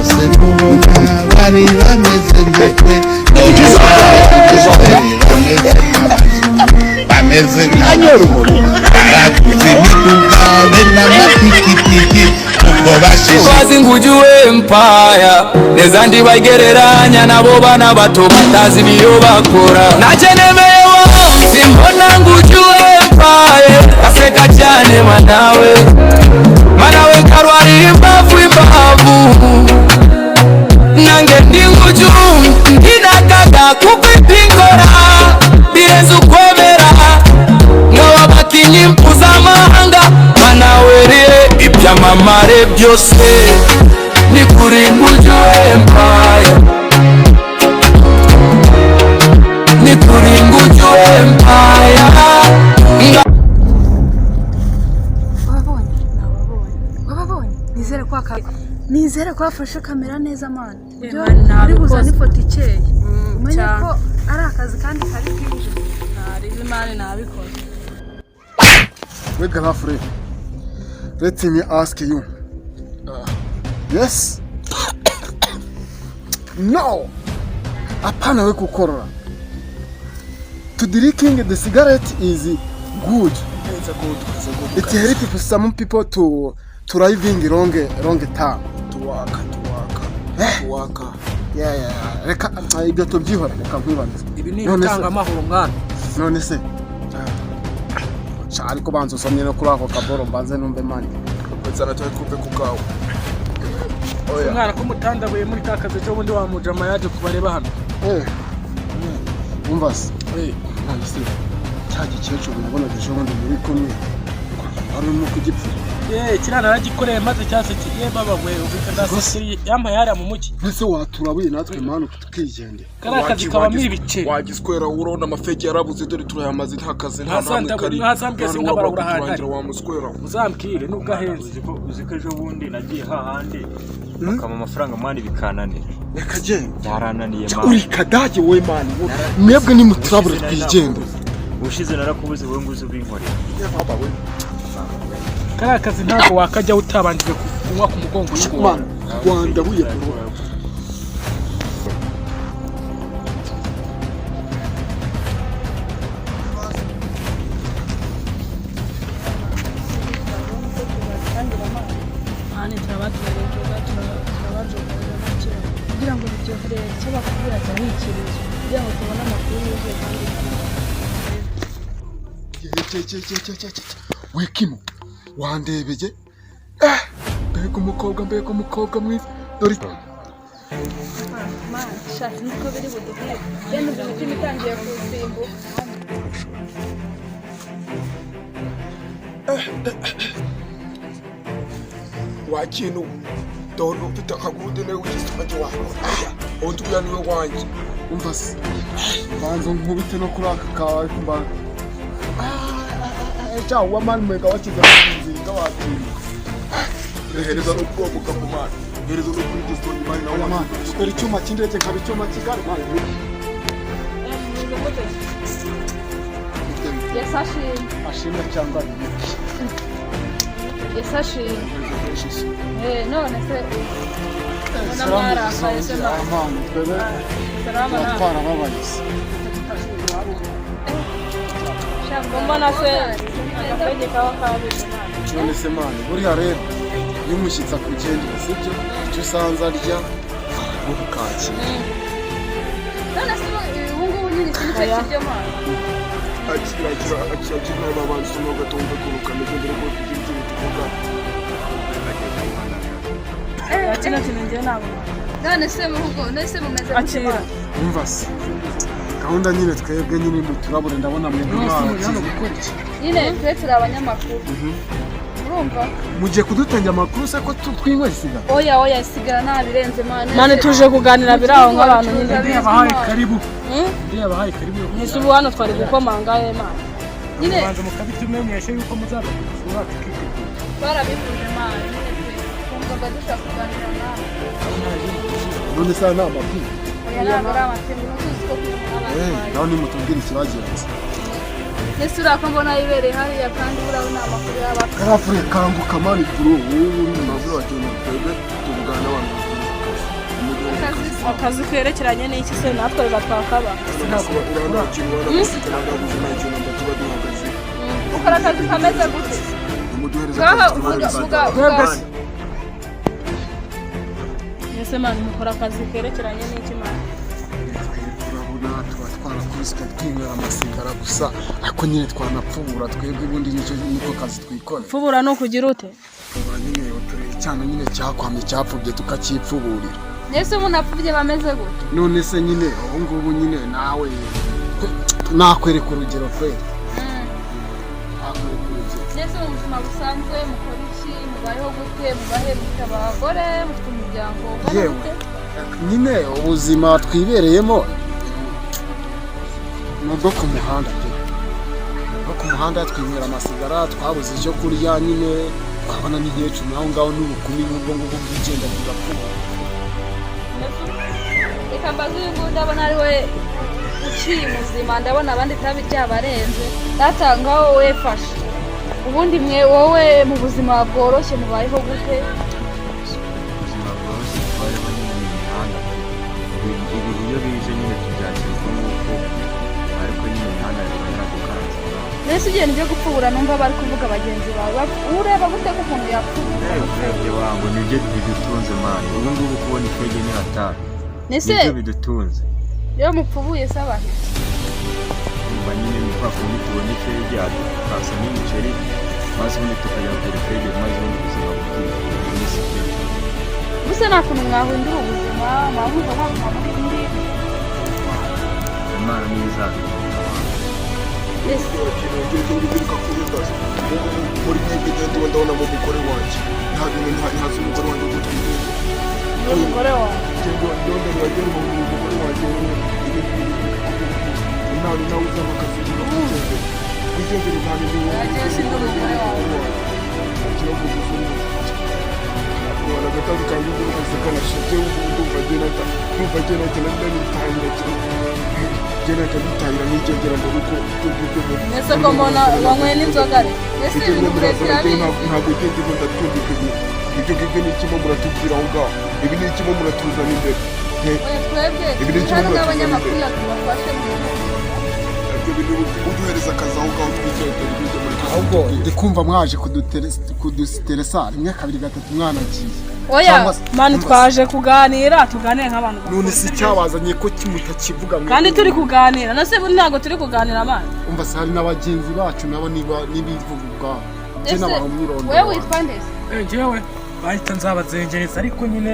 Bose mubona bari bameze nka twe, none baragize, bameze nk'abazungu, bameze nk'abazungu, baraguze imiduga be n'amapikipiki ubwo bashishe. Bazi Nguju Empire neza, ndibagereranya nabo bana bato batazi ibiyo bakora. Nacyo nemeye wonse mbona Nguju Empire, aseka cyane manawe manawe, karwara imbavu imbavu. Nange ndi Nguju, ndinakaga kuko iby'inkora birenze ukwemera, nk'aba bakinnyi mpuzamahanga banawereye ibyamamare byose ni kuri Nguju Empire, ni kuri Nguju Empire. Wababonye? Nababonye. Wababonye? Nizere ko wafashe kamera neza, man. Ibyo Man, uri buzane nabikoze. ifoto ikeye, umenye cyane. ko ari akazi kandi kari bwije. Ntarizi, man, nabikoze. We girlfriend, let me ask you. Yes? No! Hapana, we kukorora. To drinking the cigarette is good. It's a good, it's a good. It helps some people to living long long time. To work, to work, to work. Yeah. Reka ibyo tubyihore, reka nkwibaze. Ibi ni None se- ibitanga amahoro, mwana. None se sha, ariko banza usomye no kuri ako kaboro, mbanze numve, man. Sana twari ku kawa. Oya. Umwana ko mutandabuye muri ka kazi ejo bundi, wa mujama yaje kubareba hano. Eh. Umva se. None se cya gikecuru nabonaga ejo bundi muri kumwe wari urimo kugipfura? Yeee, kiriya naragikoreye maze cyasetse ye baba we, ubika ndasekiriye yampaye hariya mu mujyi. Mbese waturabuye natwe, man, tukigendera. Kariya kazi kabamo ibice. Wagiswera, urabona amafegi yarabuze, dore turayamaze, nta kazi, nta Ntazanda- namwe kari. ntazambwiye Nta sinkabarabura n'uwabura ahantu ari. kuturangira wa muswera. Uzambwire nubwo ahenze. Uzi ko ejo bundi nagiye hahandi bakama amafaranga, man, bikananira. Reka genda. Byarananiye. Cya, Man. uri kadage we, man, mwebwe nimuturabure twigendere. Ubushize narakubuze wowe ngo uze ubinkorere. Kariya kazi ntabwo wakajyaho utabanjije kunywa ku mugongo w'ingona. Man, wandabuye, bro. Man, turabatera inzoga, turabajogoza nta kibazo. Kugira ngo biryohere icyo bakubwira, jya wikiriza kugira ngo tubone amakuru yuzuye kandi. Cye, cye, cye, cye, cye, cye. We Kimo, wandebeye, eh, mbega umukobwa, mbega umukobwa mwiza, dore. Man, sha, sinzi ko biri buduhire, yenda ubwo imitima itangiye kusimbuka. Wa kintu, dore ufite akagurude niwe w'igisonge wawe. Undi uriya niwe wanjye. Umva se, banza nkubite no kuri aka kawe kumba cya wa man, mwega wakize kuzinga watinda. Hereza no kuromoka mu mana. Hereza no kuri gisonge, man, nawe. Oya man, dore icyuma cy'indege nkaba icyuma kigari, man. Yesu ashimwe. Ashimwe cyangwa? Yesu ashimwe. Eh, none se mbona mwarakaye se, man? Man, twebwe Salama nawe. twarababaye se. Mbona se agafege kaba kabije, man? None se man, buriya rero iyo umushyitsi akugendera, sibyo, icyo usanze arya araguha ukakira. None se ubu ngubu nyine iki nicyo kiryo, man? Akira, akira, akira, akira nawe, babanza usome ugatumva ukuntu kameze mbere ko tugira ikintu tuvuga. Kino kintu njyewe ntabwo. None se mu rugo, none se mumeze gute? Akira. Man? Umva se, gahunda nyine twebwe nyine muturabure, ndabona mwebwe Muri hano mwarakize. gukora iki? Nyine twe turi abanyamakuru, urumva? Mugiye kudutangira amakuru se ko twinywera isigara? Oya, oya, isigara ntabirenze, man. Man, tuje kuganira biri aho nk'abantu nyine. Ndi yabahaye karibu, ndi yabahaye karibu yo Ese ubu hano twari gukomanga he, man? Nyine kubanza mukabitumenyesha yuko muzaza kudusura tukitegura. Twarabivuze, man, nyine twe twumvaga dushaka kuganira nawe. None se aya ni amapingu? Oya, ntabwo ari amapingu, tuzi ko kumwe Eh, n'abatwaye. naho nimutubwire ikibagenza. Ese uriya ko mbona yibereye hariya, kandi buriya ni amakuru y'aba? Karafure, kanguka, man, bro, wowe uri mu Ntabwo wakintu, twebwe tuvugana n'abantu bakuru. Akazi kerekeranye n'iki se? Natwe reka twakaba. Ntabwo uriya, nta kintu wanagusikana, ntabwo nta kintu namba tuba duhagaze. Ukora akazi kameze gute? Umuduhereza Ngaho akazi. uvuga, Tubahereza. vuga, vuga. Ese man, mukora akazi kerekeranye n'iki, man? Urabona tuba twarakubiswe twinywera amasigara gusa, ariko nyine twanapfubura twebwe, ubundi nicyo niko kazi twikorera. Pfubura ni ukugira ute? Pfubura nyine uturere icyana nyine cyakwamye, cyapfubye, tukacyipfuburira. Ese umuntu apfubye bameze gute? None se nyine ubu ngubu nyine nawe nakwereka urugero kweri, nakwereka urugero. Ese mu buzima busanzwe mukora iki? Mubayeho gute? Mubahe, mufite abagore, mufite umuryango ungana Yewe. gute? Nyine ubuzima twibereyemo ni ubwo ku muhanda pe, ni ubwo ku muhanda, twinywera amasigara, twabuze icyo kurya nyine, twabona n'inkecuru aho ngaho n'ubukumi nk'ubwo ngubwo bwigenda tugapfuba. Reka mbaze uyu nguyu, ndabona ari we ukiri muzima, ndabona abandi itabi ryabarenze. Data, ngaho wowe fasha ubundi mwe, wowe mu buzima bworoshye mubayeho gute? Ubuzima bworoshye tubayeho nyine ni imihanda. Ibihe iyo bije nyine tubyakira uko nguko, ariko nyine imihanda iba yaradukanze. Mbese ugenda ibyo gupfubura numva bari kuvuga bagenzi bawe, ureba gute ko umuntu yapfubura? Urebye wangu, nibyo bidutunze man, ubu ngubu kubona ifege ni hatari. Ese Nibyo bidutunze. iyo mupfubuye se abahe? Umva nyine ni kwa kundi tubona ifege tukasa n'imiceri, maze ubundi tukajya kugura ifege, maze ubundi ubuzima bukigira iminsi ikica. Gusa nta kuntu mwahindura ubuzima, mwahumva mwaguma muri indi? Imana niyo izabikora. Ese Muri mwebwe ngende, ndabona ngo umugore wanjye nta bintu ntazi, umugore wanjye ngo twigende. Ni umugore wawe? Ngende ngo umugore wanjye nta nawe uzaba akazi, twigendere, twigendere, nta bintu. Yagiye, si umugore wawe. Ikibazo gusa ni agatabi kanjye ngo kahise kanashize. Ubu ndumva agenda nitahira, genda nitahira nigendera mu rugo, ibyo ngibyo. Ese ko mbona wanyweye n'inzoga re? Ese Ibyo ibintu muraza birekire? Ntabwo ugenda ngo ndabyumva ibyo bintu, ibyo ngibyo ni ikimo muratubwira aho ngaho, ibi ni ikimo muratuzana imbere. Oya, twebwe Ibi ni turi kimwe hano muratuzana nk'abanyamakuru imbere. tubafashe mu Ibyo bintu uduhereza akazi aho ngaho, twigendera ibyo muri Ahubwo ndi kumva mwaje kudusiteresa rimwe, kabiri, gatatu mwanagiye. Oya. Cyangwa se- Man, twaje kuganira, tuganire nk'abantu bakuru. None si icyabazanye ko mutakivuga mwe? Kandi turi kuganira na se, ntabwo turi kuganira, man. Umva se, hari na bagenzi bacu nabo niba nibivuga ubwabo. Njye Ese nabaha umwirondoro wowe wanjye. witwa nde se? Njyewe bahita nzabazengereza, ariko nyine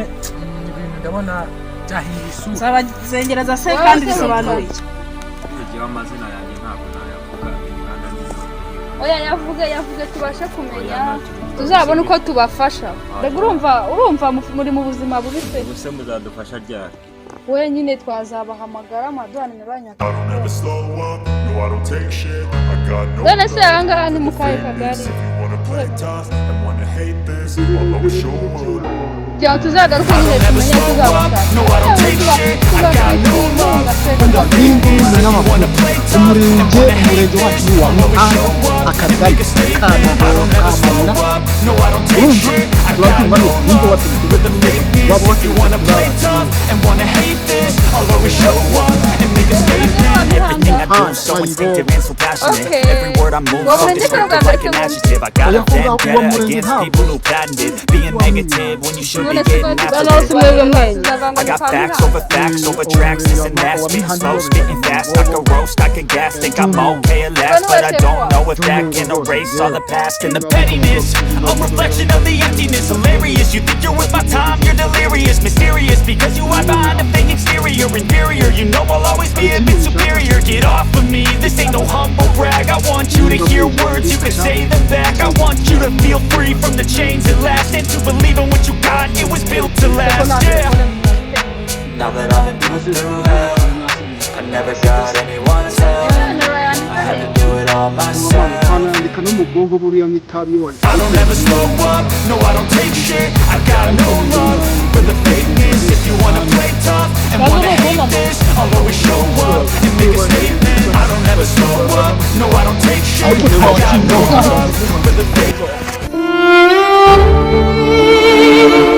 ibintu ndabona byahinduye isura. Nzabazengereza se Wowe kandi se bisobanura witwa iki? Njyewe amazina yanjye ntabwo nayavuga, imihanda niyo. Oya, yavuge, yavuge tubashe kumenya, tuzabone uko tubafasha. Mbega urumva muri mu buzima bubi pe. Ubu se muzadufasha ryari? Wenyine twazabahamagara amaduha nimero yanyu. I don't ever slow up, no, I don't take shit. I got no None se love aha ngaha ni mu kahe for the kagari? fakeness. If you wanna play tough and wanna hate this, I'll always show up. Kugira ngo tuzagaruke nyine tumenye tuzabashaka. No, I don't take shit. I got no love for the Umurenge, umurenge wacu ni uwa Muhanga, akagari ka Kamamura. Urumva turabyumva ni ukumva waturutse waba If you wanna play tough and wanna hate this, I'll always show up and make a statement. Everything I do is so instinctive and so passionate. Okay. Every word I move Well, so then just descriptive go like an back to- adjective. I got a Oya, kuba uwo vendetta murenge against ntabwo. people who patented being negative when you should be None se getting after none it. se mwebwe mwenyine I got facts over facts over tracks, this and that. Spitting slow, spitting fast. I could roast, I could gas. Think I'm okay at last, but I don't know if that can erase all the past and the pettiness. A reflection of the emptiness. Hilarious. You think you're worth my time, you're delirious, mysterious. Because you hide behind a fake exterior, inferior. You know I'll always be a bit superior. Get off of me, this ain't no humble brag. I want you to hear words, you can say them back. I want you to feel free from the chains at last, and to believe in what you got, it was built to last. Yeah. Now that I've been put through hell, I never got anyone's help. I had to do it all myself. Twanandika no mu bwonko buriya nk'itabi wari. I don't ever slow up, no, I don't take shit. I got no love for the fakeness. If you wanna play tough and wanna hate this, I'll always show up and make a statement. I don't ever slow up, no, I don't take shit. I got no love for the fake.